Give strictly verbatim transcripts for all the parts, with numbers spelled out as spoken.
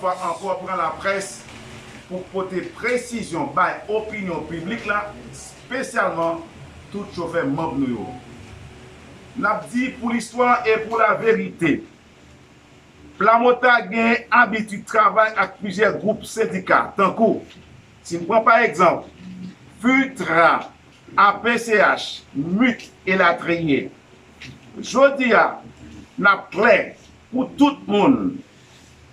fwa ankò pran laprès pou pote presizyon bay opinyon piblik la, espesyalman tout chofè manm nou yo. N ap di pou listwa e pou laverite, Plamota gen abitid travay ak plizyè gwoup sendika, tankou, si n pran pa egzanp, FUTRA, A P C H, MUT, elatriye. Jodi a, n ap klè pou tout moun,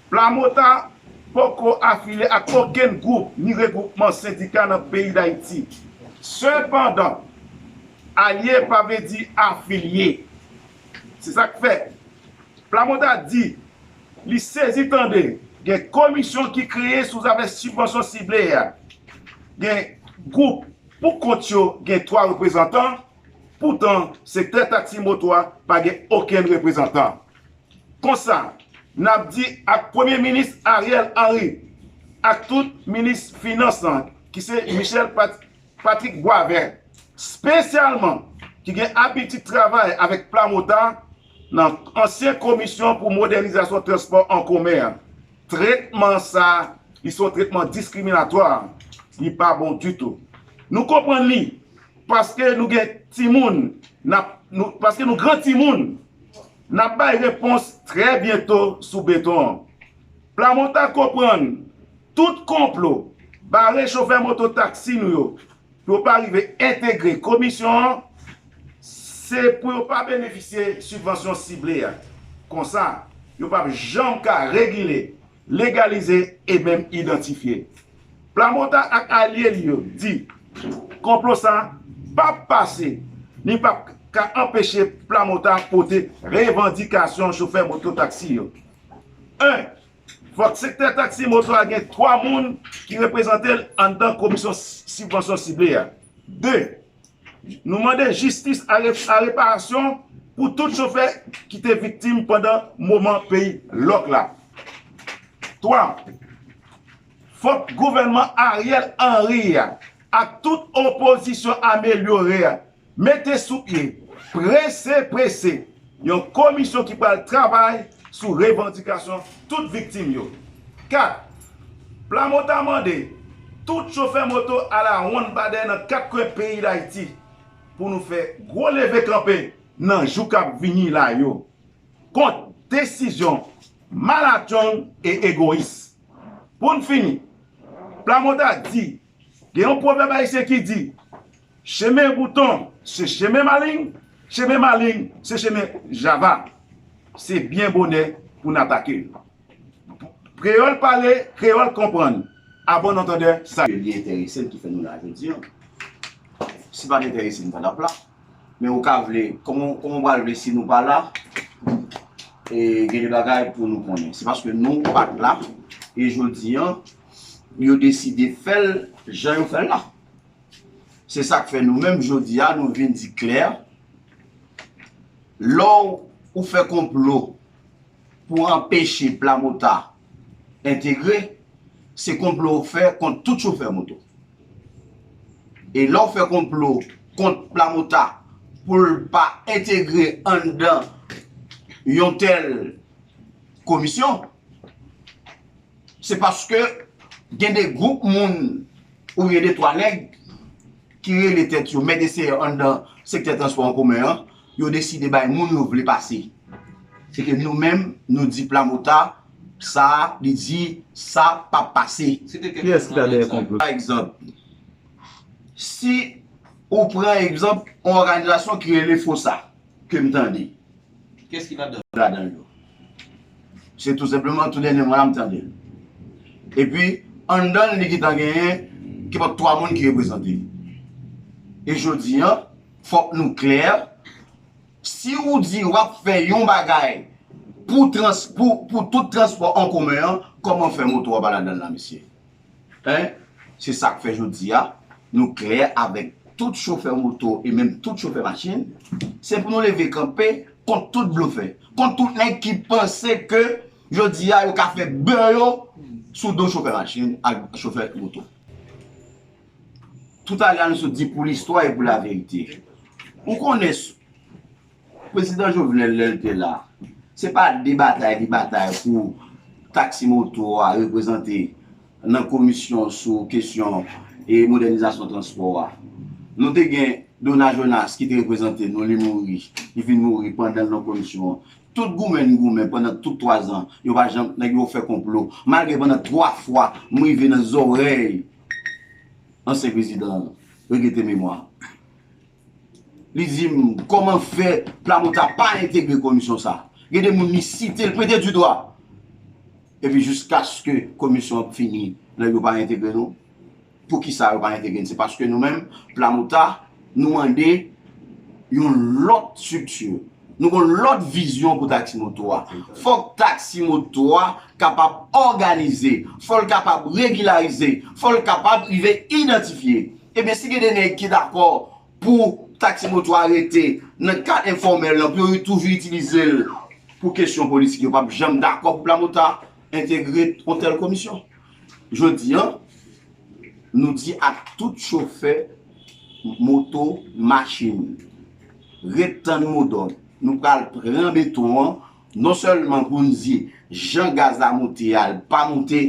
Plamota poko afilye ak okenn gwoup ni regwoupman sendika nan peyi Dayiti. Sepandan, alye pa vle di afilye. Se sa k fè Plamota di li sezi tande gen komisyon ki kreye sou zafè sibvansyon sible a. Gen gwoup pou kont yo gen twa reprezantan, poutan sektè taksi moto a pa gen okenn reprezantan. Konsa, n ap di ak Premye Minis Ariel Henry, ak tout Minis Finans lan, ki se Michel Pat-, Patrick Boisvert, espesyalman ki gen abitid travay avèk Plamota nan ansyen Komisyon pou Modènizasyon Transpò an Komen an. Tretman sa, li se yon tretman diskriminatwa, li pa bon ditou. Nou konprann li, paske nou gen timoun, n ap, nou, paske nou gran timoun, n ap bay repons trè byento sou beton an. Plamota konprann tout konplo bare chofè moto taksi nou yo pou yo pa rive entegre komisyon an, se pou yo pa benefisye sibvansyon sible a. Konsa, yo p ap janm ka regile, legalize e menm idantifye. Plamota ak alye li yo di konplo sa p ap pase, ni p ap ka anpeche Plamota pote revandikasyon chofè moto taksi yo. En, fòk sektè taksi moto a gen twa moun ki reprezante l anndan komisyon sibvansyon sible a. De, nou mande jistis a re-, a reparasyon pou tout chofè ki te viktim pandan moman peyi lòk la. Twa, fòk gouvènman Ariel Henry a ak tout opozisyon amelyore a mete sou pye, prese, prese, yon komisyon ki pral travay sou revandikasyon tout viktim yo. Kat, Plamota mande tout chofè moto alawonn badè nan kat kwen peyi Dayiti pou nou fè gwo leve kanpe nan jou k ap vini la yo kont desizyon malatchong e egoyis. Pou n fini, Plamota di, gen yon pwovèb ayisyen ki di, chemen bouton se chemen maleng, chemen maleng se chemen java. Se byen bonè pou n atake l. Kreyòl pale, kreyòl konprann. A bon antandè, sa. Li enterese n ki fè nou la jodi a. Si pa t enterese n, n pa t ap la. Men ou ka vle, kòman, kòman w pral vle si nou pa la? E gen de bagay pou nou konnen. Se paske nou pa t la, e jodi a, yo deside fè l jan yo fè l la. Se sa k fè nou menm jodi a, nou vin di klè, lè w fè konplo pou anpeche Plamota entegre, se konplo w fè kont tout chofè moto. E lè w fè konplo kont Plamota pou l pa entegre anndan yon tèl komisyon, se paske gen de gwoup moun oubyen de twa nèg ki rele tèt yo mèt eseye anndan sektè transpò an komen an, yo deside bay moun yo vle pase. Se ke nou menm, nou di Plamota, sa, li di, sa p ap pase. Kiyès ki ta dèyè konplo? Pa egzanp, si ou pran egzanp yon òganizasyon ki rele fosa, ke m tande. Kiyès ki ladan? Ladan yo. Se tou senpleman tou dènye mwa la m tande l. Epi, anndan l, li gentan genyen kenpòt twa moun ki reprezante l. E jodi a, fòk nou klè, si ou di w ap fè yon bagay pou trans-, pou, pou tout transpò an komen an, kòman fè moto a pa ladan l la, mesye? Hein? Se sa k fè jodi a, nou klè avèk tout chofè moto e menm tout chofè machin, se pou nou leve kanpe kont tout blofè, kont tout nèg ki panse ke jodi a yo ka fè bè yo sou do chofè machin ak chofè moto. Toutalè a nou sot di pou listwa e pou laverite. Ou konnen s-, Prezidan Jovenel, lè l te la, se pa de batay li batay pou taksi moto a reprezante nan komisyon sou kesyon e modènizasyon transpò a. Nou te gen Dona Jonas ki te reprezante nou, li mouri, li vin mouri pandan l nan komisyon an. Tout goumen n goumen pandan tout twa zan, yo pa janm, nèg yo fè konplo. Malgre pandan twa fwa, m rive nan zòrèy ansyen prezidan an, regrete memwa. Li di m, kòman fè Plamota pa entegre komisyon sa? Gen de moun li site, l pwente di dwa. Epi jiskaske komisyon an fini, nèg yo pa entegre nou. Poukisa yo pa entegre n? Se paske nou menm, Plamota, nou mande yon lòt estrikti. Nou gen yon lòt vizyon pou taksi moto a. Fòk taksi moto a kapab òganize, fò l kapab regilarize, fò l kapab rive idantifye. Ebyen, si gen de nèg ki dakò pou taksi moto a rete nan kad enfòmèl lan, pou yo toujou itilize l pou kesyon politik, yo p ap janm dakò pou Plamota entegre yon tèl komisyon. Jodi a, nou di ak tout chofè moto, machin, ret tann modòd. Nou pral pran beton an, non sèlman pou n di jan gaz la moute a, l pa moute,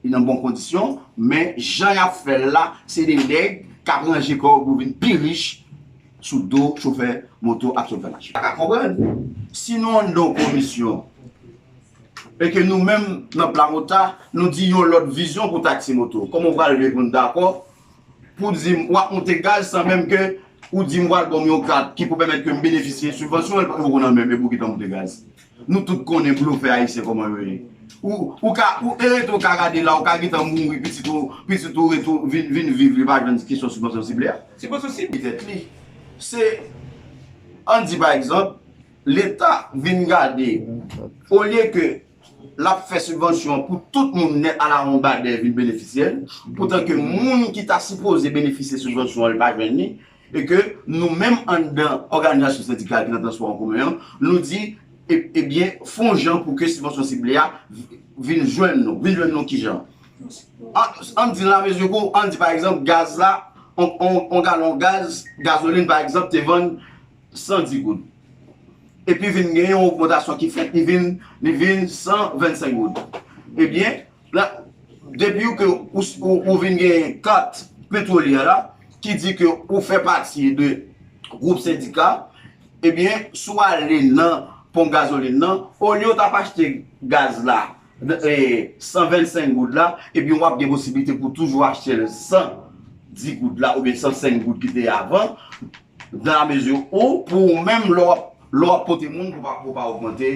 li nan bon kondisyon, men jan y ap fè l la, se de nèg k ap ranje kò yo pou vin pi rich sou do chofè moto ak chofè machin. Pa ka konprann. Si nou anndan yon komisyon, e ke nou menm nan Plamota, nou di yon lòt vizyon pou taksi moto, kòman w pral vle pou n dakò pou di m w ap monte gaz san menm ke ou di m w al ban m yon kat ki pou pèmèt ke m benefisye sibvansyon, epi ou konn nan menm, epi w gentan monte gaz? Nou tout konnen blofè ayisyen kòman yo ye. Ou, ou ka, ou erete, ou ka gade la, ou ka gentan mouri, pitit ou, pitit ou rete vin, vin viv, li pa jwenn kesyon sibvansyon sible a. Sibvansyon sible tèt li. Se, ann di pa egzanp, Leta vin gade, olye ke l ap fè sibvansyon pou tout moun nèt alawonnbadè vin benefisye l, poutan ke moun ki ta sipoze benefisye sibvansyon an, li pa jwenn li, e ke nou menm anndan òganizasyon sendikal ki nan transpò an komen an, nou di, e, ebyen, fè yon jan pou ke sibvansyon sible a vin jwenn nou. Vin jwenn nou kijan? An, ann di nan lamezi ke, ann di pa egzanp, gaz la, on, on, on galon gaz, gazolin pa egzanp, te vann san di goud. Epi vin gen yon ogmantasyon ki fèt, li vin, li vin san vennsenk goud. Ebyen, la, depi ke ou, ou, ou vin gen kat petwolyè la, ki di ke ou fè pati de gwoup sendika, ebyen, si w ale nan ponp gazolin nan, olye w t ap achte gaz la, e, san vennsenk goud la, ebyen, w ap gen posiblite pou toujou achte l san di goud la, oubyen san senk goud ki te ye avan, nan lamezi ou, pou ou menm, lè w ap, lè w ap pote moun, pou pa, pou pa ogmante.